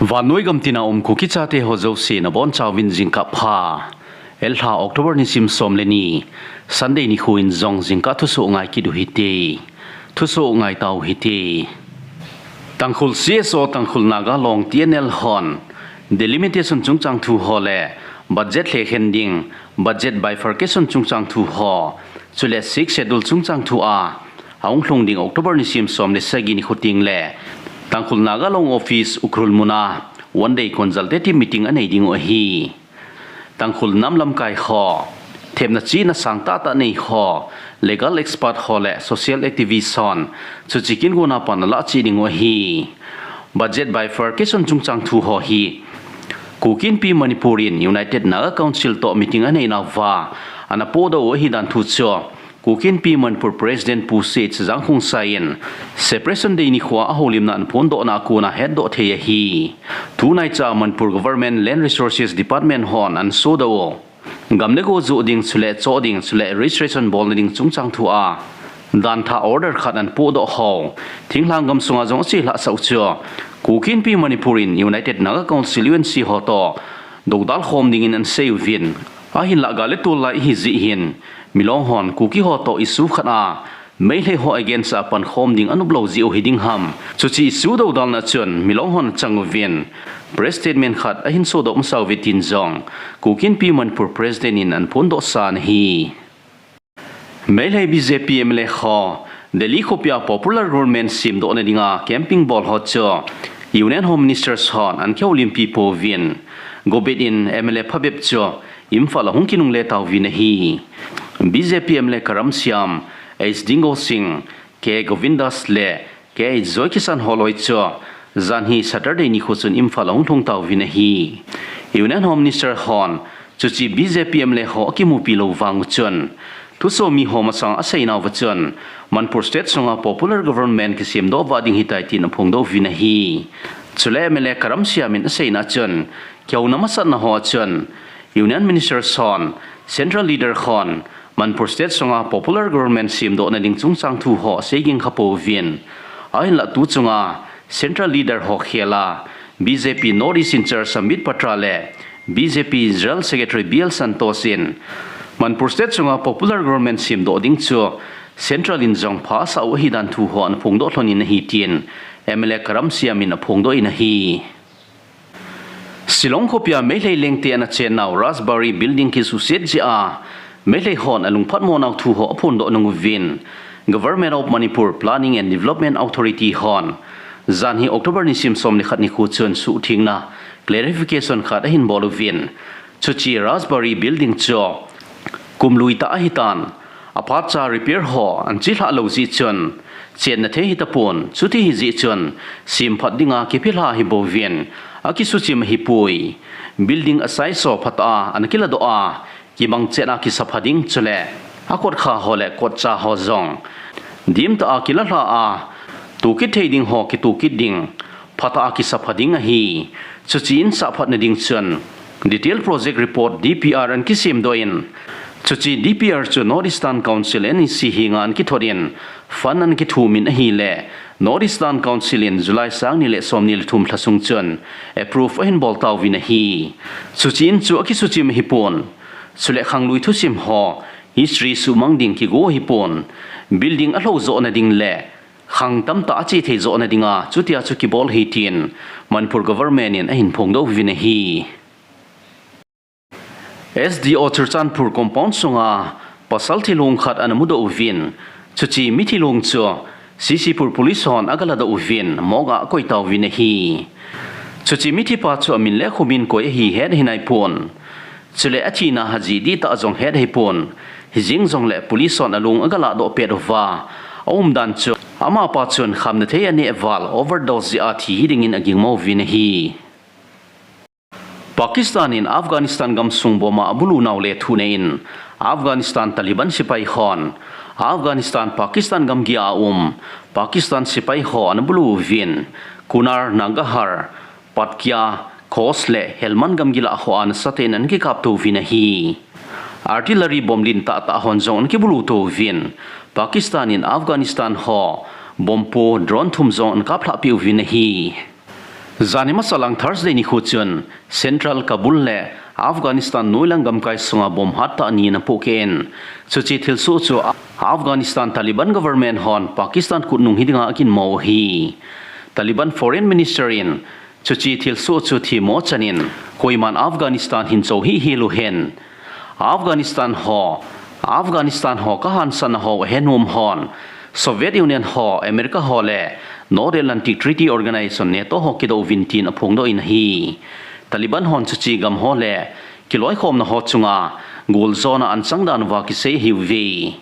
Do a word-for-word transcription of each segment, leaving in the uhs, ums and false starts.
Vannoi gam tina um Kuki chate ho jouse nabonchauvin jingkah pha. Elha October nisim som le ni, Sunday nikho in jong jingkah thusoh ngai kit u hite. Thusoh ngai tau hite. Tangkhul C S O, Tangkhul Naga Long T N L hon delimitation chungchang thu ho le budget lhekhen ding, budget bifurcation chungchang thu ho, chule Sixth Schedule chungchang thu a ahung lhung ding October nisim som le sagi nikho teng le Tangkhul Naga Long office Ukhrul muna one day consultative meeting anei ding u ahi. Tangkhul nam lamkai ho, themna chihna sang tahtah nei ho, legal expert ho le social activist hon chuche kin gona pan alah cheh ding u ahi. Budget bifurcation chungchang thu ho hi Kuki Inpi Manipur in United Naga Council toh meeting anei nauva ana pohdoh u ahi dan thu chu Kuki Inpi Manipur President Pu C H Jangkhongsai in Separation Day nikho a ahoulimna ana phondohna a kona hetdoh thei ahi. Tunaicha Manipur Government Land Resources Department hon ana sodoh u, gam le go joh ding chule choh ding chule registration bolna ding chungchang thu a dantha order khat ana pohdoh ho, thinglhang gamsunga jong achelhah sah u chu Kuki Inpi Manipur in United Naga Council, U N C ho toh doudal khom dingin ana sei uvin, ahinlah gal le tol lai ihi jeh hin Milong hon Kuki ho toh issue khat a Meitei ho against a pankhom ding anop lou jeh u hiding ham. Chuche issue doudalna chun Milong hon achang uvin press statement khat ahin sodoh masa uve tin jong Kuki Inpi Manipur President in ana phondohsa ana hi. Meitei B J P M L A ho Delhi khopia popular government semdohna dinga campaign bol ho chu Union Home Minister hon ana kihoulimpi pouvin, government in M L A phabep chu Imphal a hung kinungle tauvin ahi. B J P M L A karamsiam H Dingo Singh, K Govindas le K H Joykisan holoi chu janhi Saturday nikho chun Imphal a hung lhung tauvin ahi. Union Home Minister hon chuche B J P M L A ho akimupi lou vang u chun, thusomi ho masang aseinauva chun, Manipur State sunga popular government kisemdoh vah ding hitai tin aphongdoh uvin ahi. Chule M L A karamsiam in aseina chun, kihouna masatna ho a chun, Union Minister hon, Central Leader hon, Manipur State sunga popular government semdohna ding chungchang thu ho asei ging kha pouvin, ahinlah tu chunga Central Leader ho khel a B J P North East in-charge Sambit Patra le B J P General Secretary B L Santosh in Manipur State sunga popular government semdoh ding chu Central in jong phasah u ahi dan thu ho ana phongdoh lhonin ahi tin M L A karamsiam in aphongdoh in ahi. Shillong khopia Meitei lengte ana chennau Rajbari Building kisuhset jeh a Meitei hon alungphatmo nau thu ho aphondoh nung uvin, Government of Manipur Planning and Development Authority hon janhi October nisim som le khat nikho chun suhthengna clarification khat ahin bol uvin, chuche Rajbari Building chu kum lui tah ahitan, aphatcha repair ho ana chelhah lou jeh chun chenna thei hitapon, chuti hijeh chun semphat dinga kiphelha ahibouvin, akisuchim ahipoi. Building a size ho phatah a ana kiladoh a, kimangchet a kisapha ding chule akotkhah ho le kotcha ho jong dimtah a kilalha a, tokit thei ding ho kitokit ding, phatah a kisapha ding ahi. Chuche in sahphatna ding chun Detail Project Report, D P R, ana kisemdoh in, chuche D P R chu North Eastern Council, N E C, henga ana kithot in, fund ana kithumin ahile, North Eastern Council in July sangni le somni le thum lha sung chun approve ahin bol tauvin ahi. Chuche in chu akisuchim ahipon, chule khanglui thusim ho history suhmang ding kigo ahipon, building alhou johna ding le khang tamtah achethei johna dinga chutia chu kibol ahi tin Manipur government in ahin phongdoh uvin ahi. S D O Churachandpur compound sunga pasal thilong khat ana mudoh uvin, chuche mithilong chu C C Pur police hon agaladoh uvin, morgue a akoitauvin ahi. Chuche mithipa chu amin le akhomin koi ahi het ahinaipon, chule athina hi ajeh dihtah jong het ahipon, hijeng jongle police hon along agaladoh pet uva, aumdan chu amapa chun khamna thei aneh val, overdose jeh a thi hidingin agingmo uvin ahi. Pakistan in Afghanistan gamsung bomb a abulu nau lethuhna in Afghanistan Taliban sepai hon Afghanistan Pakistan gamgi a um Pakistan sepai ho ana bulu uvin, Kunar, Nangarhar, Paktiya, Khost le Helmand gamgi lah hoa nasatein ana kikapto uvin ahi. Artillery bomb lin tahtah hon jong ana kibulu to uvin, Pakistan in Afghanistan ho bomb po drone thum jong ana kaplhah peh uvin ahi. Janhi masa lang Thursday nikho chun Central Kabul le Afghanistan noilang gamkai sunga bomb hattah ni ana pohkeh in, chuche thilsoh chu Afghanistan Taliban government hon Pakistan khutnung hidinga aginmo u ahi. Taliban Foreign Minister in chuche thilsoh chu themmo chanin, koiman Afghanistan hin cho hih hel u hen. Afghanistan ho, Afghanistan ho kahangsan ho ahenom hon, Soviet Union ho, America ho le North Atlantic Treaty Organization, NATO ho kidoh uvin tin aphongdoh in ahi. Taliban hon chuche gam ho le kiloikhomna ho chunga goljona anchang dan uva kisei ahiuve.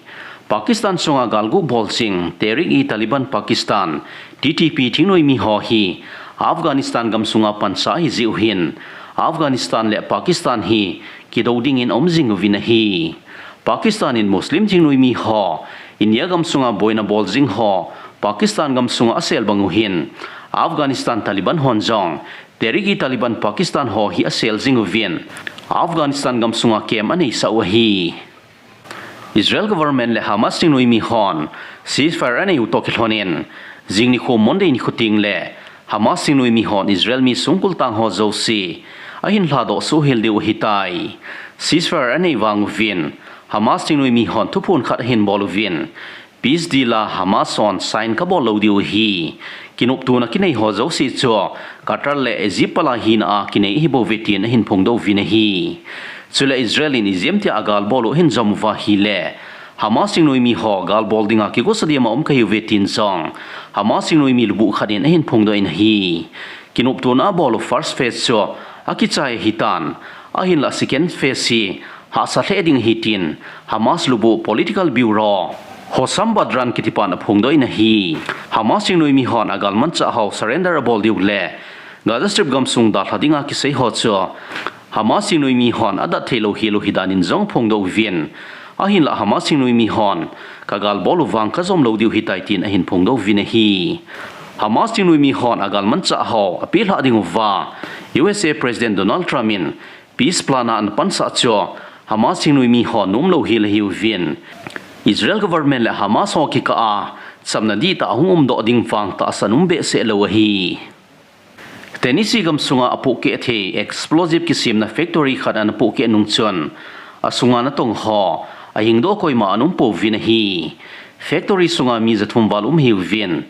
Pakistan sunga galgu bol jing Tehrik-i-Taliban Pakistan, T T P, thingnoimi ho hi Afghanistan gamsunga pansa ahi jeh u hin, Afghanistan le Pakistan hi kido dingin aum jing uvin ahi. Pakistan in Muslim thingnoimi ho India gamsunga boina bol jing ho Pakistan gamsunga asel bang u hin, Afghanistan Taliban hon jong Tehrik-i-Taliban Pakistan ho hi asel jing uvin, Afghanistan gamsunga camp aneisah u ahi. Israel government le Hamas thingnoimi hon ceasefire anei u toh kilhonin, jing nikho Monday nikho tengle Hamas thingnoimi hon Israel mi songkul tang ho jouse ahin lhadoh soh hel diu ahitai. Ceasefire anei vang uvin, Hamas thingnoimi hon thuphon khat ahin bol uvin, peace deal a Hamas hon sign kabol lou diu ahi. Kinoptona kinei ho jouse chu Qatar le Egypt pal a hina a kinei ahibouve tin ahin phongdoh uvin ahi. Chule Israel in ijemtia agal bol u ahin jom uva ahile, Hamas thingnoimi ho gal bol dinga kigosa diam a um kahiuve tin jong Hamas thingnoimi lubuh khat in ahin phongdoh in ahi. Kinoptona abol u first phase chu akichai ahitan, ahinlah second phase hi hahsa lheh ding ahi tin Hamas lubuh Political Bureau Hossam Badran kitipan aphongdoh in ahi. Hamas thingnoimi hon agalmanchah ho surrender abol diu le Gaza Strip gamsung dalha dinga kisei ho chu Hamas thingnoimi hon adat theilou hel u ahi danin jong aphongdoh uvin, ahinlah Hamas thingnoimi hon kagal bol u vang kajom lou diu ahitai tin ahin phongdoh uvin ahi. Hamas thingnoimi hon agalmanchah ho apelhah ding uva U S A President Donald Trump in peace plan a anapansah chu Hamas thingnoimi ho nomlou hel ahiuvin, Israel government le Hamas ho kikah a chamna dihtah ahung umdoh ding vang tahsan um behseh lou ahi. Tennessee gamsunga apohkeh thei explosive kisemna factory khat anapohkeh nung chun, asunga natong ho ahingdoh koima ana umpouvin ahi. Factory sunga mi jathum val um ahiuvin,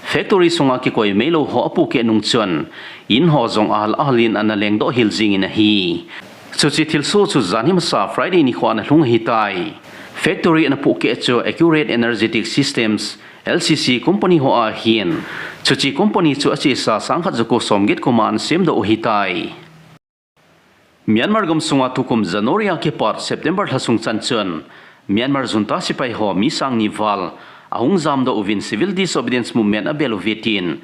factory sunga kikoi meilou ho apohkeh nung chun, in ho jong ahal ahal in ana lengdoh hel jingin ahi. Chuche thilsoh chu janhi masa Friday nikho ana lhung ahitai. Factory anapohkeh chu Accurate Energetic Systems, L C C company ho ahin, chuche company chu achesa sangkhat jako somget kum a anasemdoh u ahitai. Myanmar gamsunga tukum January a kipat September lha sung chan chun, Myanmar junta sepai ho mi sang ni val ahung jamdoh uvin civil disobedience movement abel uve tin,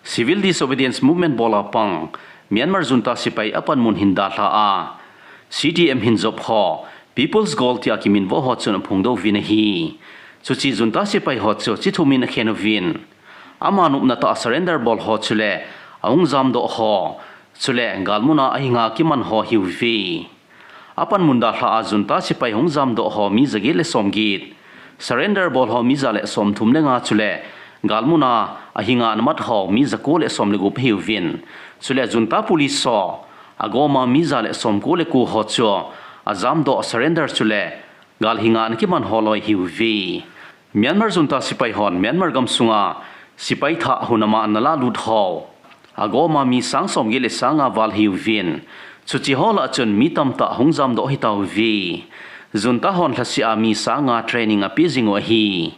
civil disobedience movement bol a pang Myanmar junta sepai apanmun hin dalha a, C D M hin jop ho, People's Guard tia kiminvo ho chun aphongdoh uvin ahi. Chuche junta sepai ho chu chithum in akhen uvin, ama nopna tah a surrender bol ho chule ahung jamdoh ho, chule galmuna ahinga kiman ho ahiuve. Apanmun dalha a junta sepai hung jamdoh ho mi jaget le somget, surrender bol ho mi ja le somthum le nga chule galmuna ahinga anamat ho mi jako le som le gup ahiuvin, chule junta police ho agoma mi ja le somko le ko ho chu ajamdoh surrender chule gal hinga anakiman ho loi ahiuve. Myanmar junta sepai hon Myanmar gamsunga sepai thah hunam a analahlut ho agoma mi sang somget le sang nga val ahiuvin, chuche ho lah chun mi tamtah hung jamdoh ahitauve. Junta hon lhasetna a mi sang nga training ape jing u ahi.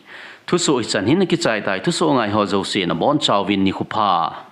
Thusoh hichan hin akichaitai, thusoh ngai ho jouse nabonchauvin nikho pha.